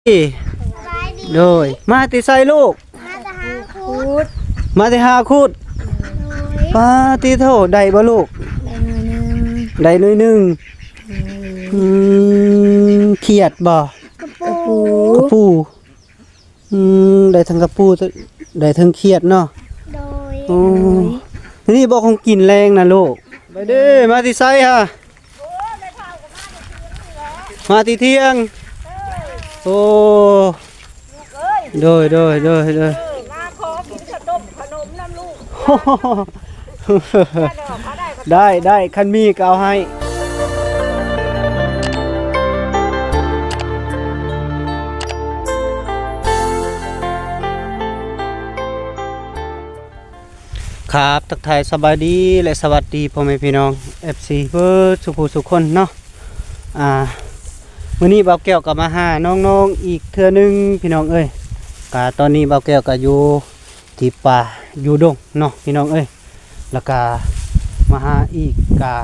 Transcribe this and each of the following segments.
ສະບາຍດີ ໂດຍ ມາແຕ່ໃສລູກ? ມາແຕ່ຫາຂຸດ ມາແຕ່ຫາຂຸດ ໂດຍ ປາຕິໂທ ໄດ້ບໍ່ລູກ? ໄດ້ໜ່ວຍໜຶ່ງ ໄດ້ໜ່ວຍໜຶ່ງ ໂດຍ ອືມ ຂຽດບໍ່? ກະປູ ກະປູ ອືມ ໄດ້ທັງກະປູ ໄດ້ທັງຂຽດເນາະ ໂດຍ ໂອ້ ໂດຍ ນີ້ບໍ່ຂອງກິນແລງນະລູກ ໄປເດ້ ມາແຕ່ໃສຫາ? ມາແຕ່ທ່ຽງ ໂອ້ ໂດຍ ໂດຍ ໂດຍ ໂດຍ ມາຂໍກິນຂະໜົມ ຂະໜົມນຳລູກ ໄດ້ ໄດ້ ຄັນມີກໍເອົາໃຫ້. ຄັບ ທັກທາຍສະບາຍດີ ແລະ ສະຫວັດດີພໍ່ແມ່ພີ່ນ້ອງ ເອັຟຊີ ເບິດສູ່ຜູ້ສູ່ຄົນເນາະ ອ່າ ມື້ນີ້ບ່າວແກ້ວກໍມາຫານ້ອງໆອີກເທື່ອໜຶ່ງພີ່ນ້ອງເອີຍ ກະຕອນນີ້ບ່າວແກ້ວກໍຢູ່ທີ່ປ່າຢູ່ດົງເນາະພີ່ນ້ອງເອີຍ ແລ້ວກະມາຫາອີກກະ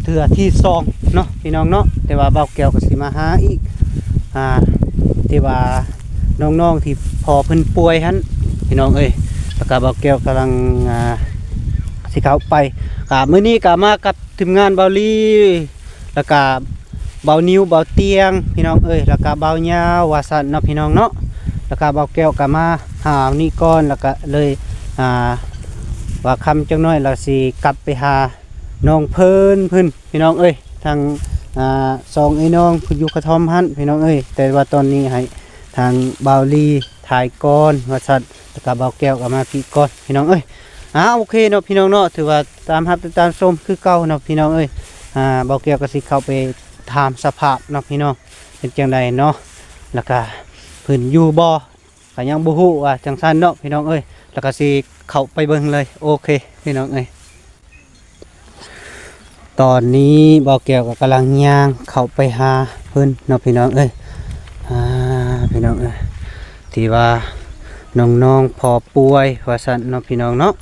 ເທື່ອທີສອງເນາະພີ່ນ້ອງເນາະ ແຕ່ວ່າບ່າວແກ້ວກໍຊິມາຫາອີກ ອ່າ ທີ່ວ່ານ້ອງໆທີ່ພໍ່ເພິ່ນປ່ວຍຫັ້ນພີ່ນ້ອງເອີຍ ແລ້ວກະບ່າວແກ້ວກຳລັງ ອ່າ ຊິເຂົ້າໄປ ກະມື້ນີ້ກະມາກັບທີມງານບ່າວລີ ແລ້ວກະບ່າວນິວ ບ່າວຕຽງ ພີ່ນ້ອງເອີຍ ແລ້ວກະບ່າວຍາວວ່າຊັ້ນເນາະພີ່ນ້ອງເນາະ ແລ້ວກະບ່າວແກ້ວກະມາຫານີ້ກ່ອນ ແລ້ວກະເລີຍ ອ່າ ວ່າຄ່ຳຈັກໜ້ອຍ ແລ້ວຊິກັບໄປຫານ້ອງເພິ່ນເພິ່ນ ພີ່ນ້ອງເອີຍ ທາງ ອ່າ ສອງເອື້ອຍນ້ອງເພິ່ນຢູ່ກະທ່ອມຫັ້ນພີ່ນ້ອງເອີຍ ແຕ່ວ່າຕອນນີ້ໃຫ້ທາງບ່າວລີຖ່າຍກ່ອນວ່າຊັ້ນ ແລ້ວກະບ່າວແກ້ວກໍມາພີ້ກ່ອນພີ່ນ້ອງເອີຍ ອ່າ ໂອເຄເນາະພີ່ນ້ອງເນາະ ຖືວ່າຕາມຮັບຕິດຕາມຊົມຄືເກົ່າເນາະພີ່ນ້ອງເອີຍ ອ່າ ບ່າວແກ້ວກໍຊິເຂົ້າໄປຖາມສະພາບເນາະພີ່ນ້ອງ ເປັນຈັ່ງໃດເນາະ ແລ້ວກະເພິ່ນຢູ່ບໍ່ ກໍຍັງບໍ່ຮູ້ວ່າຈັ່ງຊັ້ນເນາະພີ່ນ້ອງເອີຍ ແລ້ວກໍຊິເຂົ້າໄປເບິ່ງເລີຍ ໂອເຄພີ່ນ້ອງເອີຍ. ຕອນນີ້ບ່າວແກ້ວກໍກຳລັງຍ່າງເຂົ້າໄປຫາເພິ່ນເນາະພີ່ນ້ອງເອີຍ ອ່າ ພີ່ນ້ອງເອີຍ ທີ່ວ່ານ້ອງໆພໍ່ປ່ວຍວ່າຊັ້ນເນາະພີ່ນ້ອງເນາະ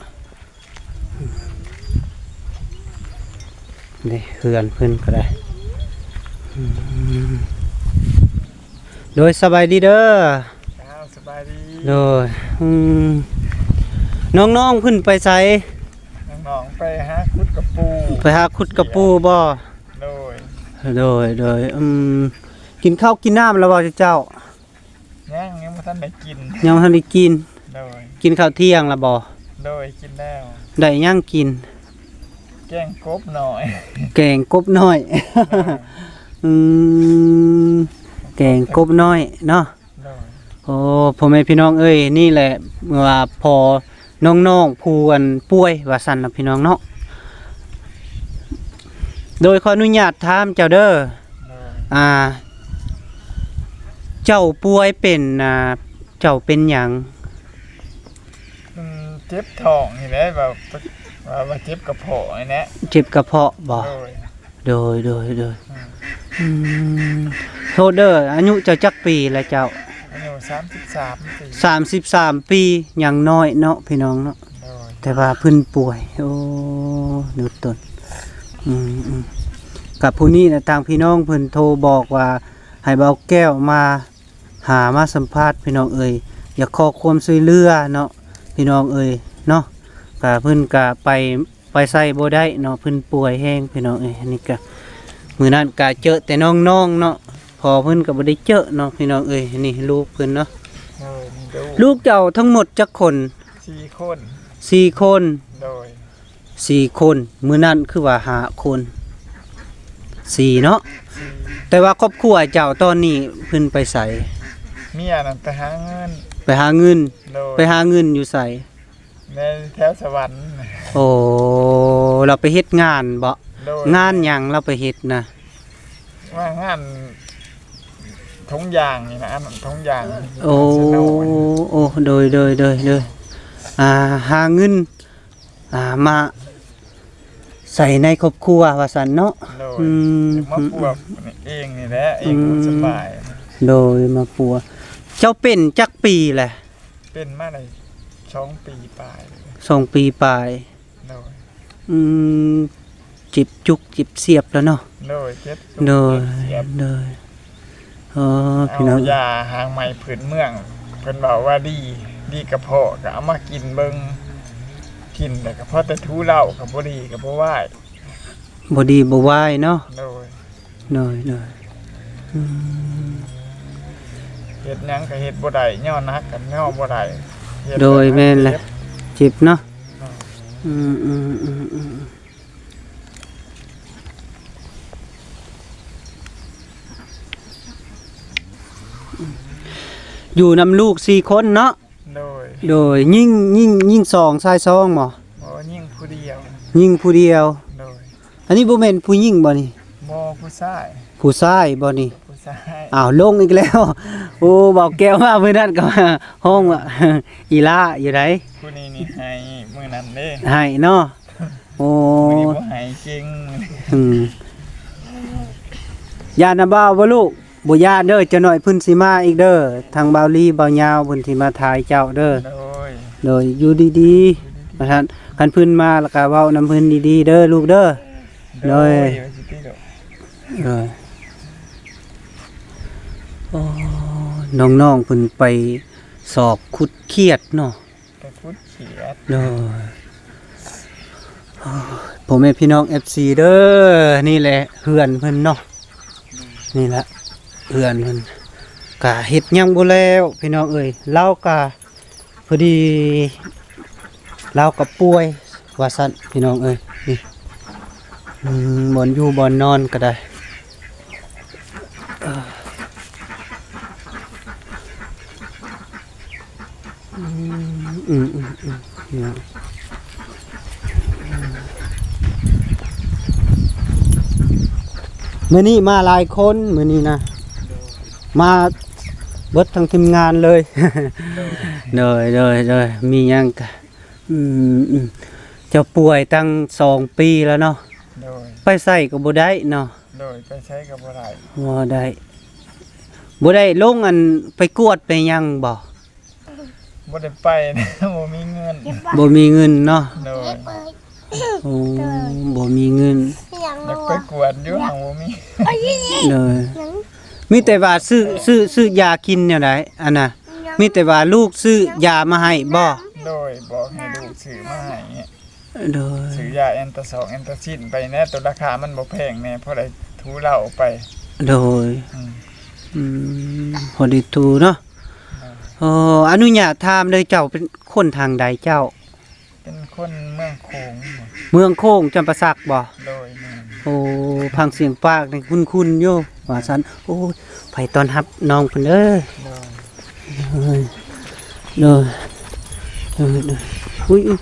ເດ້ ເຮືອນເພິ່ນກໍໄດ້ ອືມ ໂດຍ ສະບາຍດີເດີ ເຈົ້າ ສະບາຍດີ ໂດຍ ອືມ ນ້ອງໆເພິ່ນໄປໃສ? ນ້ອງໆໄປຫາຂຸດກະປູ ໄປຫາຂຸດກະປູບໍ່? ໂດຍ ໂດຍ ໂດຍ ອືມ ກິນເຂົ້າກິນນ້ຳແລ້ວບໍ່ເຈົ້າ? ຍັງ ຍັງບໍ່ທັນໄດ້ກິນ ຍັງບໍ່ທັນໄດ້ກິນ ໂດຍ ກິນເຂົ້າທ່ຽງແລ້ວບໍ່? ໂດຍ ກິນແລ້ວ ໄດ້ຫຍັງກິນ? ແກງກົບນ້ອຍ ແກງກົບນ້ອຍ ໂດຍ ອືມ ແກງກົບນ້ອຍເນາະ ໂດຍ ໂອ້ ພໍ່ແມ່ພີ່ນ້ອງເອີຍ ນີ້ແຫຼະ ເມື່ອວ່າພໍນ້ອງໆຜູ້ອັນປ່ວຍວ່າຊັ້ນນະພີ່ນ້ອງເນາະ ໂດຍ ຂໍອະນຸຍາດຖາມເຈົ້າເດີ ໂດຍ ອ່າ ເຈົ້າປ່ວຍເປັນ ອ່າ ເຈົ້າເປັນຫຍັງ? ອືມ ເຈັບທ້ອງນີ້ແຫຼະ ວ່າ ວ່າ ວ່າເຈັບກະເພາະນີ້ແຫຼະ ເຈັບກະເພາະບໍ່? ໂດຍ ໂດຍ ໂດຍ ໂດຍ ອືມ ອືມ ໂທດເດີ ອາຍຸເຈົ້າຈັກປີລະເຈົ້າ? ອາຍຸສາມສິບສາມປີ ສາມສິບສາມປີ ຍັງນ້ອຍເນາະ ພີ່ນ້ອງເນາະ ໂດຍ ແຕ່ວ່າເພິ່ນປ່ວຍ ໂອ້ ດູຕົນ ອືມ ອືມ ກັບຜູ້ນີ້ນະ ທາງພີ່ນ້ອງເພິ່ນໂທບອກວ່າ ໃຫ້ບ່າວແກ້ວມາຫາມາສຳພາດ ພີ່ນ້ອງເອີຍ ຢາກຂໍຄວາມຊ່ວຍເຫຼືອເນາະ ພີ່ນ້ອງເອີຍເນາະ ກະເພິ່ນກະໄປ ໄປໃສບໍ່ໄດ້ເນາະ ເພິ່ນປ່ວຍແຮງພີ່ນ້ອງເອີຍ ອັນນີ້ກະ ມື້ນັ້ນກະເຈີແຕ່ນ້ອງໆເນາະ ພໍ່ເພິ່ນກະບໍ່ໄດ້ເຈີເນາະ ພີ່ນ້ອງເອີຍ ນີ້ລູກເພິ່ນເນາະ ໂດຍ ມີລູກ ລູກເຈົ້າທັງໝົດຈັກຄົນ? ສີ່ຄົນ ສີ່ຄົນ ໂດຍ ສີ່ຄົນ ມື້ນັ້ນຄືວ່າຫ້າຄົນ ສີ່ເນາະ ສີ່ ແຕ່ວ່າຄອບຄົວເຈົ້າຕອນນີ້ເພິ່ນໄປໃສ? ເມຍນັ້ນໄປຫາເງິນ ໄປຫາເງິນ ໂດຍ ໄປຫາເງິນຢູ່ໃສ? ໃນແຖວສະຫວັນ ໂອ້ ລາວໄປເຮັດງານເບາະ? ໂດຍ ງານຫຍັງລາວໄປເຮັດນະ? ວ່າງານຖົງຢາງນີ້ນະ ອັນຖົງຢາງ ໂອ້ ໂອ້ ໂດຍ ໂດຍ ໂດຍ ໂດຍ ອ່າ ຫາເງິນ ອ່າ ມາໃສ່ໃນຄອບຄົວວ່າຊັ້ນເນາະ ໂດຍ ອືມ ມາປົວເອງນີ້ແຫຼະ ເອງ ອືມ ບໍ່ສະບາຍ ໂດຍ ມາປົວ ເຈົ້າເປັນຈັກປີແຫຼະ? ເປັນມາໄດ້ສອງປີປາຍ ສອງປີປາຍ ໂດຍ ອືມ ເຈັບຈຸກເຈັບສຽບແລ້ວເນາະ ໂດຍ ເຈັບຈຸກ ໂດຍ ເຈັບສຽບ ໂດຍ ໂອ້ ອໍ ພີ່ນ້ອງ ເອົາຢາຫາງໄມ້ພື້ນເມືອງ ເພິ່ນເວົ້າວ່າດີ ດີກະເພາະ ກະເອົາມາກິນເບິ່ງ ກິນແລ້ວກະພໍແຕ່ຖູເລົາ ກະບໍ່ດີກະບໍ່ວາຍ ບໍ່ດີບໍ່ວາຍເນາະ. ໂດຍ ໂດຍ ໂດຍ ອືມ ເຮັດຫຍັງກະເຮັດບໍ່ໄດ້ ຍໍໜັກກະຍໍບໍ່ໄດ້ ເຮັດ ໂດຍ ແມ່ນແຫຼະ ເຈັບ ເຈັບເນາະ. ໂດຍ ອືມ ອືມ ອືມ ອືມ ຢູ່ນຳລູກສີ່ຄົນເນາະ. ໂດຍ ໂດຍ ຍິງ ຍິງ ຍິງສອງ ຊາຍສອງບໍ? ບໍ່ ຍິງຜູ້ດຽວ ຍິງຜູ້ດຽວ. ໂດຍ ອັນນີ້ບໍ່ແມ່ນຜູ້ຍິງບໍນີ້? ບໍ່ ຜູ້ຊາຍ ຜູ້ຊາຍບໍນີ້? ຜູ້ຊາຍ. ອ້າວ ລົງອີກແລ້ວ. ໂອ້ ບ່າວແກ້ວມາມື້ນັ້ນກໍຮ້ອງວ່າ ອີຫຼ້າຢູ່ໃດ໋ ຜູ້ນີ້ນີ້ໄຫ້ມື້ນັ້ນເດ້ ໄຫ້ເນາະ. ໂອ້ ມື້ນີ້ບໍ່ໃຫ້ເກັ່ງ ອືມ ຢ້ານນຳບ່າວບໍ່ລູກ? ບໍ່ຢ້ານເດີ ຈັກໜ້ອຍເພິ່ນຊິມາອີກເດີ ທາງບ່າວລີ ບ່າວຍາວ ເພິ່ນຊິມາຖ່າຍເຈົ້າເດີ. ໂດຍ ໂດຍ ຢູ່ດີໆ ວ່າຊັ້ນ ຄັນເພິ່ນມາແລ້ວກະເວົ້ານຳເພິ່ນດີໆເດີລູກເດີ. ໂດຍ ໂດຍ ໂດຍ ໂອ້ ນ້ອງໆເພິ່ນໄປຊອກຂຸດຂຽດເນາະ. ໄປຂຸດຂຽດ. ໂດຍ ໂອ້ ພໍ່ແມ່ພີ່ນ້ອງ ເອັຟຊີ ເດີ ນີ້ແຫຼະເຮືອນເພິ່ນເນາະ ນີ້ລະເຮືອນເພິ່ນ ກະເຮັດຫຍັງບໍ່ແລ້ວພີ່ນ້ອງເອີຍ. ລາວກະ ພໍດີລາວກໍປ່ວຍວ່າຊັ້ນພີ່ນ້ອງເອີຍ. ນີ້ ອືມ ບ່ອນຢູ່ບ່ອນນອນກໍໄດ້ ເອີ ອືມ ອືມ ອືມ ອືມ ມື້ນີ້ມາຫຼາຍຄົນ ມື້ນີ້ນະ ມາເບິດທັງທີມງານເລີຍ. ໂດຍ ໂດຍ ໂດຍ ໂດຍ ມີຫຍັງກະ ອືມ ອືມ ເຈົ້າປ່ວຍຕັ້ງສອງປີແລ້ວເນາະ. ໂດຍ ໄປໃສກໍບໍ່ໄດ້ເນາະ. ໂດຍ ໄປໃສກໍບໍ່ໄດ້ ບໍ່ໄດ້ ບໍ່ໄດ້ລົງອັນ ໄປກວດໄປຫຍັງບໍ່? ບໍ່ໄດ້ໄປ ບໍ່ມີເງິນ ບໍ່ມີເງິນເນາະ. ໂດຍ ໂອ້ ບໍ່ມີເງິນ ຢາກໄປກວດຢູ່ ຫາບໍ່ມີ. ໂດຍ ມີແຕ່ວ່າຊື້ ຊື້ ຊື້ຢາກິນແນວໃດ ອັນນ່າ ມີແຕ່ວ່າລູກຊື້ຢາມາໃຫ້ບໍ່? ໂດຍ ບອກໃຫ້ລູກຊື້ມາໃຫ້. ໂດຍ ຊື້ຢາແອນຕາຊອກແອນຕາຊິນໄປແດ່ ໂຕລາຄາມັນບໍ່ແພງແດ່ ພໍໄດ້ຖູເລົາໄປ. ໂດຍ ອືມ ອືມ ພໍໄດ້ຖູເນາະ. ໂດຍ ໂອ້ ອະນຸຍາດຖາມເດີ ເຈົ້າເປັນຄົນທາງໃດເຈົ້າ? ເປັນຄົນເມືອງໂຂງ. ເມືອງໂຂງ ຈຳປາສັກບໍ? ໂດຍ ແມ່ນ. ໂອ້ ຟັງສຽງປາກນີ້ຄຸ້ນໆຢູ່ວ່າຊັ້ນ. ໂອ້ຍ ໄປຕ້ອນຮັບນ້ອງເພິ່ນເດີ. ໂດຍ ໂດຍ ໂດຍ ໂດຍ ໂດຍ ອຸ້ຍ ອຸ້ຍ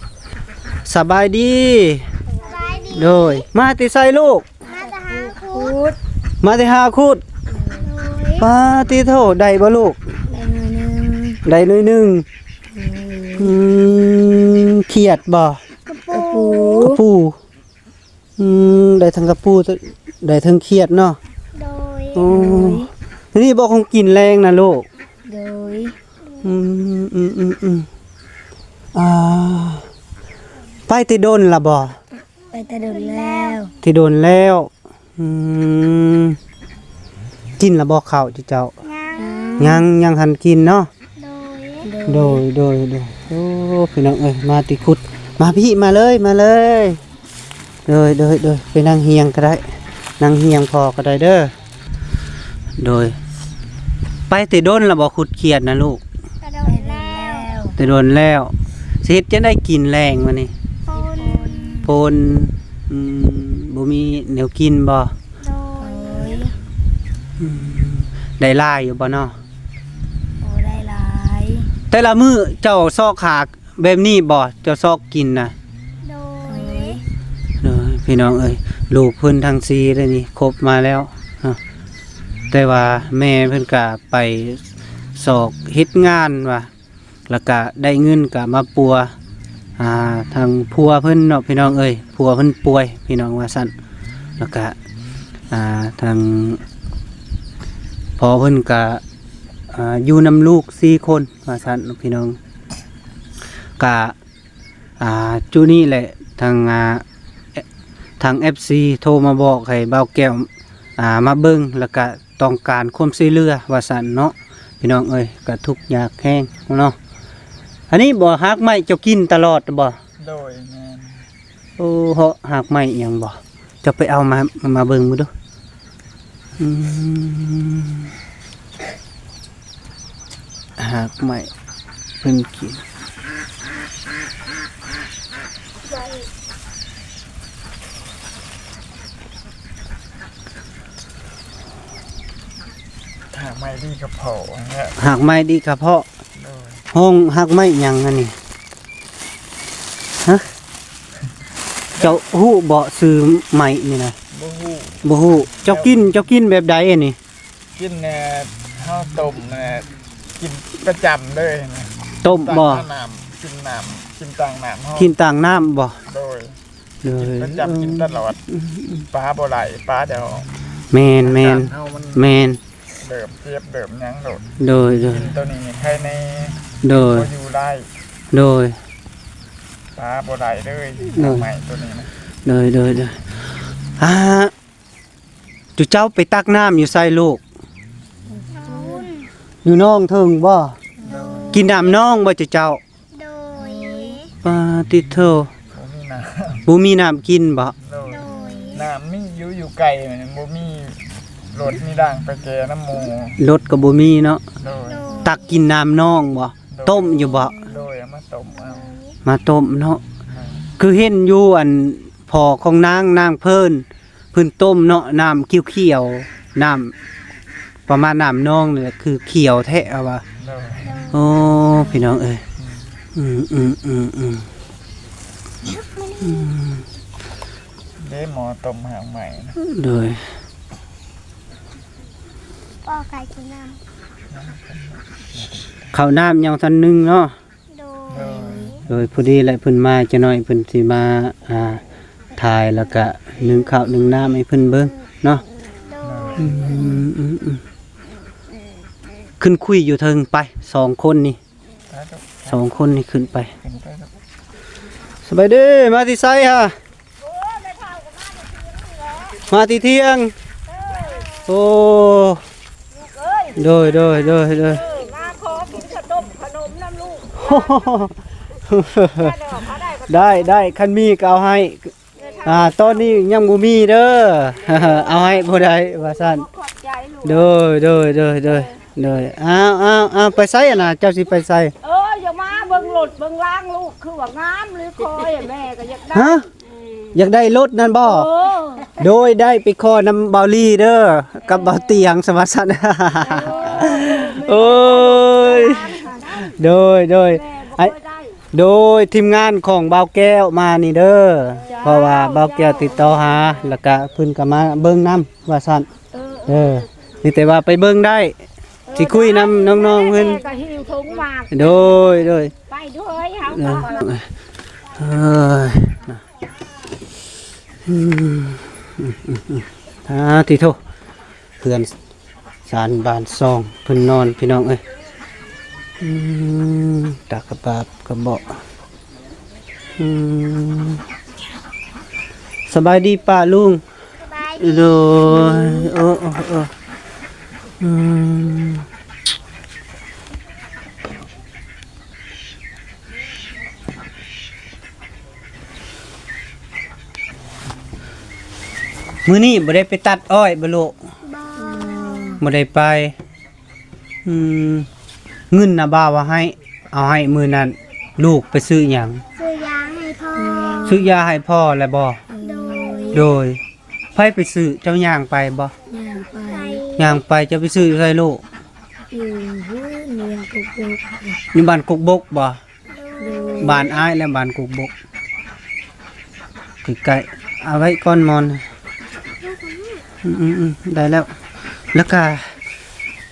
ສະບາຍດີ. ສະບາຍດີ. ໂດຍ ມາແຕ່ໃສລູກ? ມາແຕ່ຫາຂຸດ ມາແຕ່ຫາຂຸດ. ໂດຍ ປາຕິໂທ ໄດ້ບໍ່ລູກ? ໄດ້ໜ້ອຍໜຶ່ງ ໄດ້ໜ້ອຍໜຶ່ງ. ໂດຍ ອືມ ຂຽດບໍ່? ກະປູ ກະປູ. ອືມ ໄດ້ທັງກະປູ ໄດ້ທັງຂຽດເນາະ. ໂດຍ ໂອ້ ໂດຍ ນີ້ບໍ່ຂອງກິນແລງນະລູກ? ໂດຍ ອືມ ອືມ ອືມ ອືມ ອ່າ ໄປແຕ່ດົນລະບໍ່? ໄປແຕ່ດົນແລ້ວ ແຕ່ດົນແລ້ວ. ອືມ ກິນລະບໍ່ເຂົ້າເຈົ້າ? ຍັງ ຍັງ ຍັງທັນກິນເນາະ. ໂດຍ ໂດຍ ໂດຍ ໂດຍ ໂອ້ ພີ່ນ້ອງເອີຍ ມາຕິຂຸດ ມາພີ້ ມາເລີຍ ມາເລີຍ. ໂດຍ ໂດຍ ໂດຍ ໄປນັ່ງຮຽງກໍໄດ້ ນັ່ງຮຽງພໍກໍໄດ້ເດີ. ໂດຍ ໄປແຕ່ດົນລະບໍ່ຂຸດຂຽດນະລູກ? ແຕ່ດົນແລ້ວ ແຕ່ດົນແລ້ວ. ຊິເຮັດຈັ່ງໃດກິນແລງມື້ນີ້? ປົນ ປົນ ອືມ ບໍ່ມີແນວກິນບໍ່? ໂດຍ ອືມ ໄດ້ຫຼາຍຢູ່ບໍ່ເນາະ? ບໍ່ໄດ້ຫຼາຍ. ແຕ່ລະມື້ເຈົ້າຊອກຫາ ແບບນີ້ບໍ່ ເຈົ້າຊອກກິນນະ? ໂດຍ ໂດຍ ພີ່ນ້ອງເອີຍ ລູກເພິ່ນທັງສີ່ເດ້ນີ້ ຄົບມາແລ້ວເນາະ ແຕ່ວ່າແມ່ເພິ່ນກະໄປຊອກເຮັດງານວ່າ ແລ້ວກະໄດ້ເງິນກະມາປົວ ອ່າ ທາງຜົວເພິ່ນເນາະ ພີ່ນ້ອງເອີຍ ຜົວເພິ່ນປ່ວຍ ພີ່ນ້ອງວ່າຊັ້ນ ແລ້ວກະ ອ່າ ທາງພໍ່ເພິ່ນກະ ອ່າ ຢູ່ນຳລູກສີ່ຄົນວ່າຊັ້ນ ພີ່ນ້ອງ ກະ ອ່າ ຈຸນີ້ແຫຼະ ທາງ ອ່າ ທາງເອັຟຊີໂທມາບອກໃຫ້ບ່າວແກ້ວ ອ່າ ມາເບິ່ງ ແລ້ວກະ ຕ້ອງການຄວາມຊ່ວຍເຫຼືອວ່າຊັ້ນເນາະ ພີ່ນ້ອງເອີຍ ກະທຸກຍາກແຮງເນາະ. ອັນນີ້ບໍ່ ຮາກໄມ້ເຈົ້າກິນຕະຫຼອດບໍ່? ໂດຍ ແມ່ນ. ໂອ້ ເຫາະ ຮາກໄມ້ຫຍັງບໍ່? ເຈົ້າໄປເອົາມາ ມາເບິ່ງເບິ່ງດູ. ອືມ ຮາກໄມ້ເພິ່ນກິນ ຮາກໄມ້ດີກະເພາະຫັ້ນແຫຼະ ຮາກໄມ້ດີກະເພາະ. ໂດຍ. ຫ້ອງຮາກໄມ້ຫຍັງອັນນີ້? ຮະ? ເຈົ້າຮູ້ບໍ່ຊື່ໄມ້ນີ້ນະ? ບໍ່ຮູ້. ບໍ່ຮູ້. ເຈົ້າກິນ ເຈົ້າກິນແບບໃດອັນນີ້? ກິນ ເອີ ເຮົາຕົ້ມ ເອີ ກິນປະຈຳເລີຍນະ. ຕົ້ມບໍ່? ກິນນ້ຳ ກິນນ້ຳ ກິນຕາງນ້ຳເຮົາ ກິນຕາງນ້ຳບໍ່? ໂດຍ. ໂດຍ. ກິນປະຈຳ ກິນຕະຫຼອດ. ອືມໆ ປາບໍ່ໄຫຼ ປາດຽວ. ແມ່ນໆ ອາກາດເຮົາມັນ ແມ່ນ ເລີ່ມເຈັບເລີ່ມຫຍັງໂລດ. ໂດຍໆ ກິນໂຕນີ້ໄຄແນ່. ໂດຍ. ພໍຢູ່ໄດ້. ໂດຍ. ປາບໍ່ໄດ້ເລີຍ ໂດຍ ໄມ້ໂຕນີ້ນະ. ໂດຍໆໆ ອ່າ ຈຸເຈົ້າໄປຕັກນ້ຳຢູ່ໃສລູກ? ຢູ່ໜອງເທິງບໍ່? ໂດຍ. ກິນນ້ຳໜອງບໍ່ຈຸເຈົ້າ? ໂດຍ. ປາຕິໂທ ບໍ່ມີນ້ຳ ບໍ່ມີນ້ຳກິນບໍ່? ໂດຍ. ໂດຍ. ນ້ຳມີຢູ່ ຢູ່ໄກ ບໍ່ມີລົດມີລາງໄປແກ່ນຳໝູ່ ລົດກໍບໍ່ມີເນາະ. ໂດຍ. ໂດຍ. ຕັກກິນນ້ຳໜອງບໍ່? ໂດຍ. ຕົ້ມຢູ່ບໍ່? ໂດຍ ເອົາມາຕົ້ມເອົາ ມາຕົ້ມເນາະ. ໂດຍ. ຄືເຫັນຢູ່ອັນພໍ່ຂອງນາງ ນາງເພິ່ນ ເພິ່ນຕົ້ມເນາະ ນ້ຳຂຽວໆ ນ້ຳປະມານນ້ຳໜອງນີ້ແຫຼະ ຄືຂຽວແທ້ວ່າ. ໂດຍ. ໂອ້ ພີ່ນ້ອງເອີຍ ອືມ ອືມໆໆ ອືມ ເດ້ ໝໍ້ຕົ້ມຫາງໃໝ່ນະ. ໂດຍ. ເຂົ້ານ້ຳຍັງທັນໜຶ່ງເນາະ. ໂດຍ. ໂດຍ. ໂດຍ ພໍດີແຫຼະ ເພິ່ນມາຈັກໜ້ອຍ ເພິ່ນຊິມາ ອ່າ ຖ່າຍ ແລ້ວກະໜຶ້ງເຂົ້າໜຶ້ງນ້ຳໃຫ້ເພິ່ນເບິ່ງເນາະ. ໂດຍ. ອືມໆໆ ຂຶ້ນຄຸຍຢູ່ເທິງໄປ ສອງຄົນນີ້ ສອງຄົນນີ້ຂຶ້ນໄປ. ສະບາຍດີ ມາແຕ່ໃສຫະ? ມາແຕ່ທ່ຽງ. ໂອ້ ໂດຍ ໂດຍ ໂດຍ ໂດຍ. ມາຂໍກິນຂະໜົມ ຂະໜົມນຳລູກ. ໄດ້ ໄດ້ ຄັນມີກໍເອົາໃຫ້. ອ່າ ຕອນນີ້ຍັງບໍ່ມີເດີ ເອົາໃຫ້ບໍ່ໄດ້ວ່າຊັ້ນ. ໂດຍ ໂດຍ ໂດຍ ໂດຍ ໂດຍ. ອ້າວ ອ້າວ ອ້າວ ໄປໃສຫັ້ນນະ? ເຈົ້າຊິໄປໃສ? ເອີ ຢາກມາເບິ່ງລົດເບິ່ງລາງລູກ ຄືວ່າງາມເລີຍ ຂໍແມ່ກໍຢາກໄດ້. ຮະ? ຢາກໄດ້ລົດນັ້ນບໍ່? ເອີ. ໂດຍ ໄດ້ ໄປຂໍນຳເບົາລີເດີ ກັບເບົາຕຽງ ສະວ່າຊັ້ນ. ໂອ້ຍ ໂດຍ ໂດຍ ໂດຍ ທີມງານຂອງບ່າວແກ້ວມານີ້ເດີ ເພາະວ່າບ່າວແກ້ວຕິດຕໍ່ຫາ ແລ້ວກະເພິ່ນກໍມາເບິ່ງນຳວ່າຊັ້ນ. ເອີ ມີແຕ່ວ່າໄປເບິ່ງໄດ້ ຊິຄຸຍນຳນ້ອງໆເພິ່ນ. ໂດຍ ໂດຍ ໄປດ້ວຍເຮົາ. ເອີຍ ອືມ ອືມ ອືມ ອືມ ອືມ ອ່າ ຕິໂທ ເຮືອນຊານບ້ານຊ່ອງເພິ່ນນອນ ພີ່ນ້ອງເອີຍ. ອືມ ຕາກະບາບກະເບາະ. ອືມ ສະບາຍດີປ້າລຸງ. ສະບາຍດີ. ໂດຍ ໂອ້ ໂອ້ ໂອ້ ອືມ. ມື້ນີ້ບໍ່ໄດ້ໄປຕັດອ້ອຍບໍ່ລູກ? ບໍ່ ບໍ່ໄດ້ໄປ. ອືມ ເງິນນະບ່າວເອົາໃຫ້ ເອົາໃຫ້ມື້ນັ້ນ ລູກໄປຊື້ຫຍັງ? ຊື້ຢາໃຫ້ພໍ່. ຊື້ຢາໃຫ້ພໍ່ແລ້ວບໍ່? ໂດຍ ໂດຍ. ໃຜໄປຊື້? ເຈົ້າຍ່າງໄປບໍ່? ຍ່າງໄປ. ຍ່າງໄປ. ເຈົ້າໄປຊື້ຢູ່ໃສລູກ? ຢູ່ພຸ້ນ ຢູ່ບ້ານກົກບົກ. ຢູ່ບ້ານກົກບົກບໍ່? ໂດຍ. ບ້ານອ້າຍແລະ ບ້ານກົກບົກ ໃກ້ໆ. ເອົາໄວ້ກ່ອນໝອນ. ອືມໆໆ ໄດ້ແລ້ວ. ແລ້ວກະ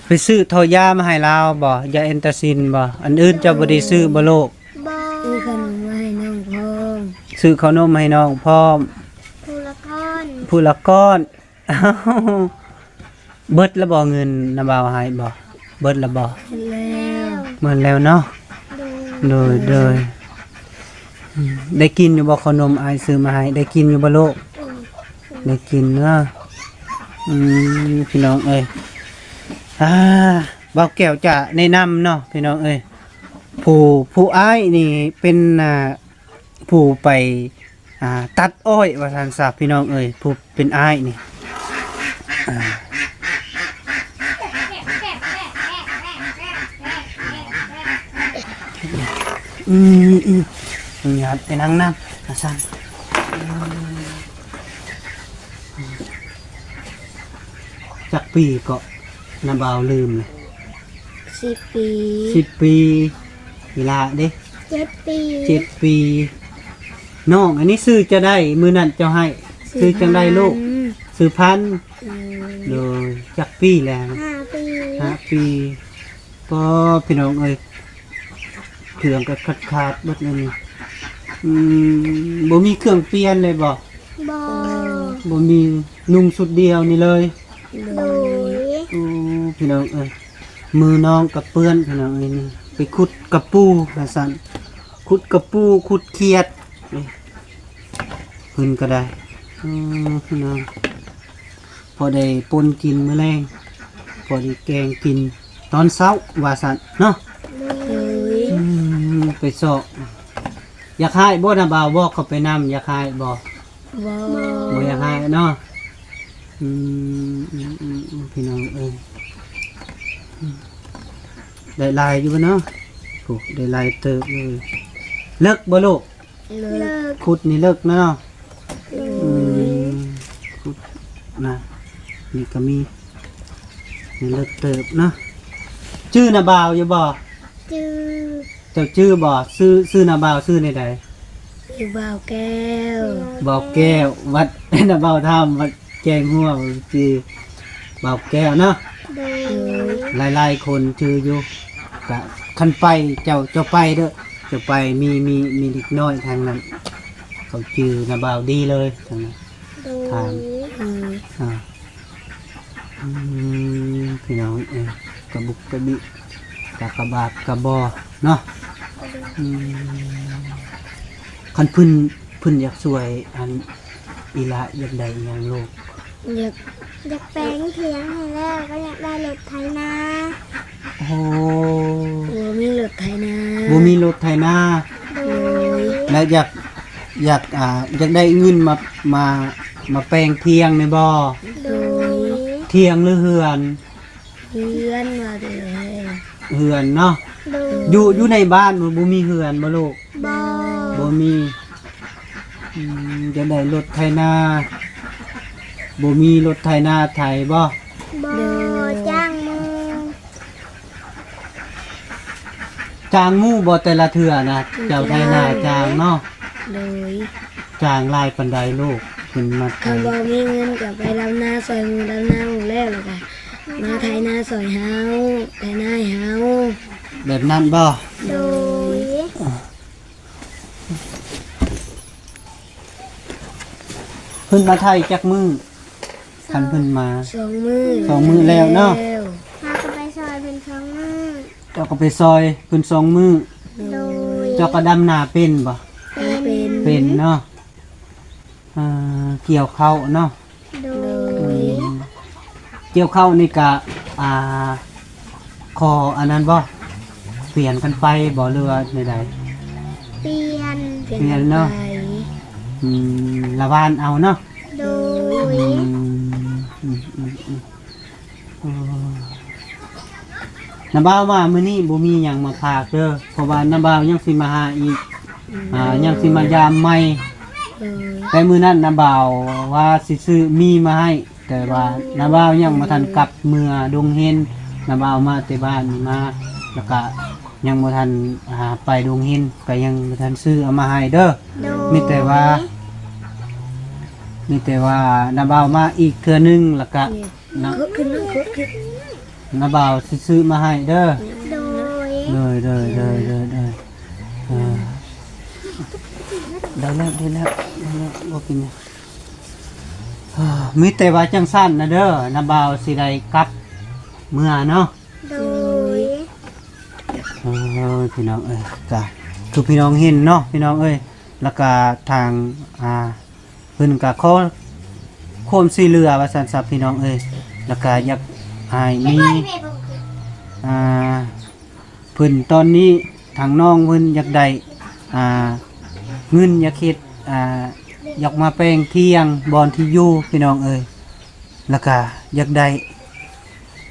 ໄປຊື້ທໍ່ຢາມາໃຫ້ລາວບໍ່? ຢາແອນຕາຊິນບໍ່? ອັນອື່ນເຈົ້າບໍ່ໄດ້ຊື້ບໍ່ລູກ? ບໍ່. ຊື້ຂະໜົມມາໃຫ້ນ້ອງພ້ອມ. ຊື້ຂະໜົມໃຫ້ນ້ອງພ້ອມ. ຜູ້ລະກ້ອນ ຜູ້ລະກ້ອນ. ເບິດແລ້ວບໍ່ເງິນນະບ່າວໃຫ້ບໍ່? ເບິດແລ້ວບໍ່? ເບິດແລ້ວ. ເບິດແລ້ວເນາະ. ໂດຍ ໂດຍ ໂດຍ. ອືມ ໄດ້ກິນຢູ່ບໍ່ຂະໜົມອ້າຍຊື້ມາໃຫ້? ໄດ້ກິນຢູ່ບໍ່ລູກ? ອືມ ໄດ້ກິນເນາະ. ອືມ ພີ່ນ້ອງເອີຍ ອ່າ ບ່າວແກ້ວຈະແນະນຳເນາະພີ່ນ້ອງເອີຍ ຜູ້ ຜູ້ອ້າຍນີ້ເປັນ ອ່າ ຜູ້ໄປ ອ່າ ຕັດອ້ອຍວ່າຊັ້ນຊະພີ່ນ້ອງເອີຍ ຜູ້ເປັນອ້າຍນີ້ ອ່າ ອືມ ອືມ ອະນຸຍາດໄປນັ່ງນຳວ່າຊັ້ນ. ຈັກປີເກາະ ນ້າບ່າວລືມແລ້ວ. ສິບປີ ສິບປີ. ອີ່ຫຼ້າເດ້? ເຈັດປີ ເຈັດປີ. ນ້ອງອັນນີ້ຊື່ຈັ່ງໃດ? ມື້ນັ້ນເຈົ້າໃຫ້ຊື່ ຊື່ຈັ່ງໃດລູກ? ຊື່ພັນ ຊື່ພັນ. ອືມ ໂດຍ. ຈັກປີແລ້ວ? ຫ້າປີ ຫ້າປີ. ກໍ ພີ່ນ້ອງເອີຍ ເຄື່ອງກໍຂາດໆເບິດແລ້ວນີ້. ອືມ ບໍ່ມີເຄື່ອງປ່ຽນເລີຍບໍ່? ບໍ່ ບໍ່ມີ ນຸ່ງຊຸດດຽວນີ້ເລີຍ. ໂດຍ ໂອ້ ພີ່ນ້ອງເອີຍ ມືນ້ອງກໍເປື້ອນ ພີ່ນ້ອງເອີຍ ນີ້ໄປຂຸດກະປູວ່າຊັ້ນ ຂຸດກະປູ ຂຸດຂຽດ ນີ້ ເພິ່ນກໍໄດ້ ອືມ ພີ່ນ້ອງ ພໍໄດ້ປົ່ນກິນມື້ແລງ ພໍໄດ້ແກງກິນຕອນເຊົ້າວ່າຊັ້ນເນາະ. ໂດຍ ອືມ ໄປຊອກ ຢາກໃຫ້ບໍ່ ນ້າບ່າວບອກເຂົາໄປນຳ ຢາກໃຫ້ບໍ່? ບໍ່ ບໍ່ຢາກໃຫ້ເນາະ. ອືມ ອືມ ອືມ ອືມ ພີ່ນ້ອງເອີຍ ອືມ ໄດ້ຫຼາຍຢູ່ບໍ່ເນາະ? ໂອ້ ໄດ້ຫຼາຍເຕີບເລີຍ. ເລິກບໍ່ລູກ? ເລິກ ເລິກ ຂຸດນີ້ເລິກເນາະ. ໂດຍ ອືມ ຂຸດນະ ນີ້ກໍມີ ນີ້ເລິກເຕີບເນາະ. ຈື່ນ້າບ່າວຢູ່ບໍ່? ຈື່ ເຈົ້າຈື່ບໍ່? ຊື່ ຊື່ນ້າບ່າວຊື່ແນວໃດ? ຊື່ບ່າວແກ້ວ ບ່າວແກ້ວ. ວັດ ນ້າບ່າວຖາມ ວັດແຈ້ງຫົວ ຊື່ບ່າວແກ້ວເນາະ. ໂດຍ ໂດຍ ຫຼາຍໆຄົນຈື່ຢູ່ ກະຄັນໄປ ເຈົ້າ ເຈົ້າໄປເດີ ເຈົ້າໄປ ມີ ມີ ມີເດັກນ້ອຍທາງນັ້ນ ເຂົາຈື່ນ້າບ່າວດີເລີຍທາງນັ້ນ. ໂດຍ ຖາມ ເອີ ອ່າ ອືມ ພີ່ນ້ອງເອີຍ ກະບຸກກະບິກະກະບາດກະບໍ່ເນາະ. ອືມ ຄັນເພິ່ນ ເພິ່ນຢາກຊ່ວຍ ອັນ ອີ່ຫຼ້າຢາກໄດ້ອີ່ຫຍັງລູກ? ຢາກ ຢາກແປງຖຽງໃຫ້ແລ້ວ ກໍຢາກໄດ້ລົດໄຖນາ. ໂອ້ ບໍ່ມີລົດໄຖນາ ບໍ່ມີລົດໄຖນາ. ໂດຍ ແລະ ຢາກ ຢາກ ອ່າ ຢາກໄດ້ເງິນມາ ມາ ມາແປງຖຽງນີ້ບໍ່? ໂດຍ ຖຽງຫຼືເຮືອນ? ເຮືອນວ່າເດີ ເຮືອນເນາະ. ໂດຍ ຢູ່ ຢູ່ໃນບ້ານບໍ່ ບໍ່ມີເຮືອນບໍ່ລູກ? ບໍ່ ບໍ່ມີ. ອືມ ຢາກໄດ້ລົດໄຖນາ ບໍ່ມີລົດໄຖນາໄຖບໍ່? ບໍ່ ໂດຍ ຈ້າງໝູ່ ຈ້າງໝູ່ບໍ່ແຕ່ລະເທື່ອນະ? ເຈົ້າໄຖນາຈ້າງເນາະ. ໂດຍ ຈ້າງຫຼາຍປານໃດລູກ? ເພິ່ນມາ ຄັນບໍ່ມີເງິນກໍໄປດຳນາຊ່ອຍໝູ່ ດຳນາໝູ່ແລ້ວ ແລ້ວກໍມາໄຖນາຊ່ອຍເຮົາ ໄຖນາໃຫ້ເຮົາ ແບບນັ້ນບໍ່? ໂດຍ ເພິ່ນມາໄຖຈັກມື້? ຄັນເພິ່ນມາ ສອງມື້ ສອງມື້ແລ້ວເນາະ. ເຮົາກໍໄປຊ່ອຍເພິ່ນສອງມື້ ເຈົ້າກໍໄປຊ່ອຍເພິ່ນສອງມື້. ໂດຍ ເຈົ້າກໍດຳນາເປັນບໍ່? ເປັນ ເປັນເນາະ. ອ່າ ກ່ຽວເຂົ້າເນາະ. ໂດຍ ອືມ ກ່ຽວເຂົ້ານີ້ກະ ອ່າ ຂໍອັນນັ້ນບໍ່? ປ່ຽນກັນໄປບໍ່ ຫຼືວ່າແນວໃດ? ປ່ຽນ ປ່ຽນເນາະ. ອືມ ລະຫວ່ານເອົາເນາະ. ໂດຍ ອືມ ອືມ ອືມ ອືມ. ໂອ້ ນ້າບ່າວວ່າມື້ນີ້ບໍ່ມີຫຍັງມາຝາກເດີ ເພາະວ່ານ້າບ່າວຍັງຊິມາຫາອີກ. ອືມ ອ່າ ຍັງຊິມາຢາມໃໝ່. ໂດຍ ແຕ່ມື້ນັ້ນນ້າບ່າວວ່າຊິຊື້ໝີ່ມາໃຫ້ ແຕ່ວ່າ ໂດຍ ນ້າບ່າວຍັງບໍ່ທັນກັບເມືອດົງເຫັນ. ນ້າບ່າວມາແຕ່ບ້ານນີ້ມາ ແລ້ວກະຍັງບໍ່ທັນ ອ່າ ໄປດົງເຫັນ ກະຍັງບໍ່ທັນຊື້ເອົາມາໃຫ້ເດີ. ໂດຍ ມີແຕ່ວ່າ ມີແຕ່ວ່ານ້າບ່າວມາອີກເທື່ອໜຶ່ງ ແລ້ວກະ ນີ້ ນະ ເກີດຂຶ້ນ ເກີດຂຶ້ນ ນ້າບ່າວຊິຊື້ມາໃຫ້ເດີ. ໂດຍ ໂດຍ ໂດຍ ໂດຍ ໂດຍ ໂດຍ ເອີ ໄດ້ແລ້ວ ໄດ້ແລ້ວ ໄດ້ແລ້ວ ບໍ່ເປັນຫຍັງ. ເອີ ມີແຕ່ວ່າຈັ່ງຊັ້ນນະເດີ ນ້າບ່າວຊິໄດ້ກັບເມືອເນາະ. ໂດຍ ໂອ້ຍ ພີ່ນ້ອງເອີຍ ກະຄືພີ່ນ້ອງເຫັນເນາະ ພີ່ນ້ອງເອີຍ ແລ້ວກະທາງ ອ່າ ເພິ່ນກະຂໍຄວາມຊ່ວຍເຫຼືອວ່າຊັ້ນຊະ ພີ່ນ້ອງເອີຍ ແລ້ວກະຢາກ ໃຫ້ມີ ອ່າ ເພິ່ນຕອນນີ້ທາງນ້ອງເພິ່ນຢາກໄດ້ ອ່າ ເງິນ ຢາກເຮັດ ອ່າ ຢາກມາແປງຖຽງບ່ອນທີ່ຢູ່ພີ່ນ້ອງເອີຍ ແລ້ວກະຢາກໄດ້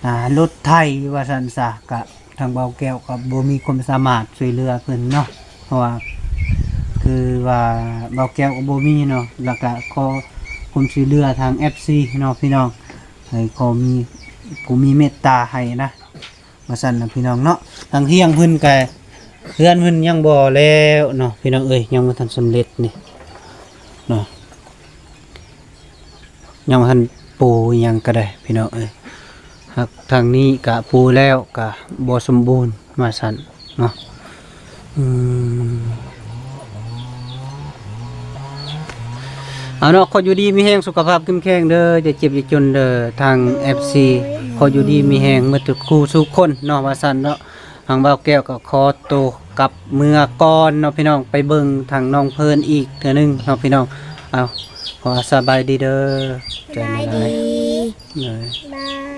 ອ່າ ລົດໄຖວ່າຊັ້ນຊະ ກະທາງບ່າວແກ້ວກໍບໍ່ມີຄວາມສາມາດຊ່ວຍເຫຼືອເພິ່ນເນາະ ເພາະວ່າ ຄືວ່າບ່າວແກ້ວກໍບໍ່ມີເນາະ ແລ້ວກະຂໍຄວາມຊ່ວຍເຫຼືອທາງເອັຟຊີເນາະພີ່ນ້ອງ ໃຫ້ຂໍມີຜູ້ມີເມດຕາໃຫ້ນະ ວ່າຊັ້ນນະພີ່ນ້ອງເນາະ. ທາງເຮືອນເພິ່ນກະ ເຮືອນເພິ່ນຍັງບໍ່ແລ້ວເນາະພີ່ນ້ອງເອີຍ ຍັງບໍ່ທັນສຳເລັດນີ້ເນາະ ຍັງບໍ່ທັນປູອີ່ຫຍັງກໍໄດ້ພີ່ນ້ອງເອີຍ. ຫາກທາງນີ້ກະປູແລ້ວກະບໍ່ສົມບູນວ່າຊັ້ນເນາະ. ອືມ ເອົາເນາະ ຂໍຢູ່ດີມີແຮງ ສຸຂະພາບເຂັ້ມແຂງເດີ ຢ່າເຈັບຢ່າຈົນເດີ ທາງເອັຟຊີ ຂໍຢູ່ດີມີແຮງໝົດທຸກຄູ່ສູ່ຄົນເນາະ ວ່າຊັ້ນເນາະ. ທາງບ່າວແກ້ວກໍຂໍໂຕກັບເມືອກ່ອນເນາະພີ່ນ້ອງ ໄປເບິ່ງທາງນ້ອງເພິ່ນອີກເທື່ອໜຶ່ງເນາະພີ່ນ້ອງ. ເອົາ ຂໍສະບາຍດີເດີ ສະບາຍດີ ເດີ.